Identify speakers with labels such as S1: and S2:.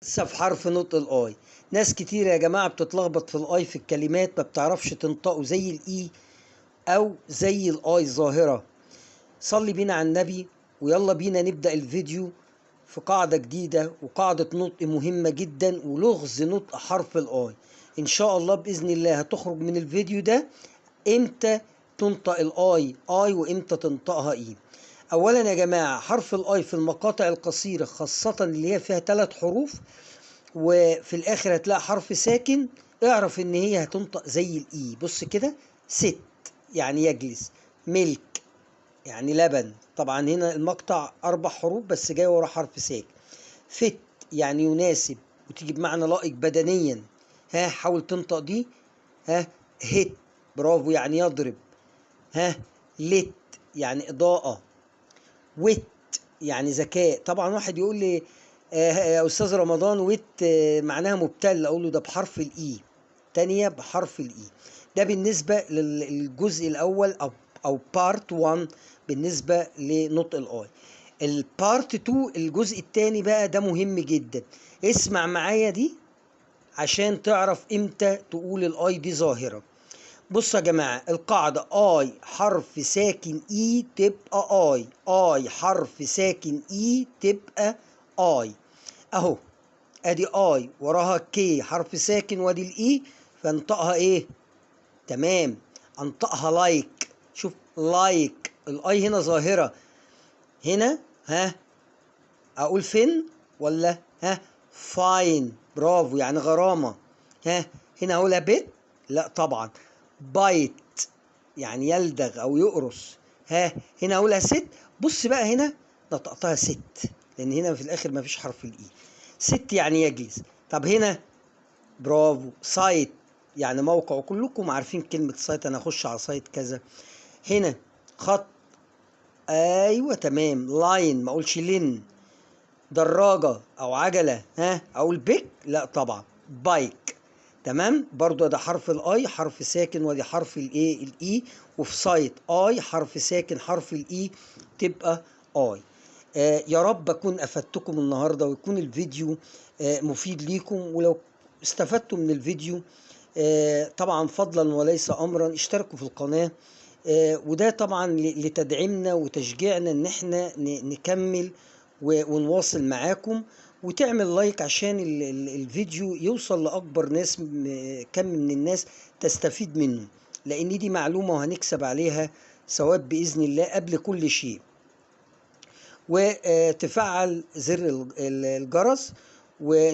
S1: لسه في حرف نطق ال I. ناس كتير يا جماعة بتتلخبط في ال I في الكلمات، ما بتعرفش تنطقه زي ال E او زي ال I ظاهرة. صلي بينا على النبي ويلا بينا نبدأ الفيديو في قاعدة جديدة وقاعدة نطق مهمة جدا ولغز نطق حرف ال I. ان شاء الله بإذن الله هتخرج من الفيديو ده امتى تنطق ال I I وامتى تنطقها E. اولا يا جماعة حرف ال I في المقاطع القصيرة خاصة اللي هي فيها 3 حروف وفي الاخر هتلاقي حرف ساكن، اعرف ان هي هتنطق زي ال E. بص كده، sit يعني يجلس، milk يعني لبن، طبعا هنا المقطع 4 حروف بس جاي ورا حرف ساكن. fit يعني يناسب وتيجي بمعنى لائق بدنيا، ها حاول تنطق دي، ها hit برافو يعني يضرب، ها lit يعني إضاءة، wit يعني ذكاء. طبعا واحد يقول لي يا أستاذ رمضان wet معناها مبتل، أقول له ده بحرف ال E، تانية بحرف ال E. ده بالنسبة للجزء الأول أو part 1 بالنسبة لنطق ال I. ال part 2 الجزء الثاني بقى ده مهم جدا، اسمع معايا دي عشان تعرف امتى تقول ال I دي ظاهرة. بصوا يا جماعة القاعدة I حرف ساكن E تبقى I، I حرف ساكن E تبقى I. اهو ادي I وراها K حرف ساكن وادي ال E، فانطقها ايه؟ تمام، انطقها like. شوف like، ال I هنا ظاهرة، هنا ها اقول فين ولا ها fine برافو يعني غرامة، ها هنا اقولها bit لا طبعا، bite يعني يلدغ او يقرص، ها هنا اقولها sit. بص بقى هنا نطقتها sit لان هنا في الاخر ما فيش حرف ال E. sit يعني يجلس. طب هنا برافو site يعني موقع، وكلكم عارفين كلمة site، انا اخش على site كذا. هنا خط، ايوه تمام line ما اقولش لين. دراجة او عجلة، ها اقول بيك لا طبعا bike. تمام برضو ده حرف ال I حرف ساكن ودي حرف الايه ال E، وفي site I حرف ساكن حرف ال E تبقى I. يا رب اكون افدتكم النهارده ويكون الفيديو مفيد ليكم، ولو استفدتوا من الفيديو طبعا فضلا وليس امرا اشتركوا في القناة، وده طبعا لتدعيمنا وتشجيعنا ان احنا نكمل ونواصل معاكم، وتعمل like عشان الفيديو يوصل لأكبر ناس، كم من الناس تستفيد منه، لأن دي معلومة وهنكسب عليها ثواب بإذن الله قبل كل شيء. وتفعل زر الجرس.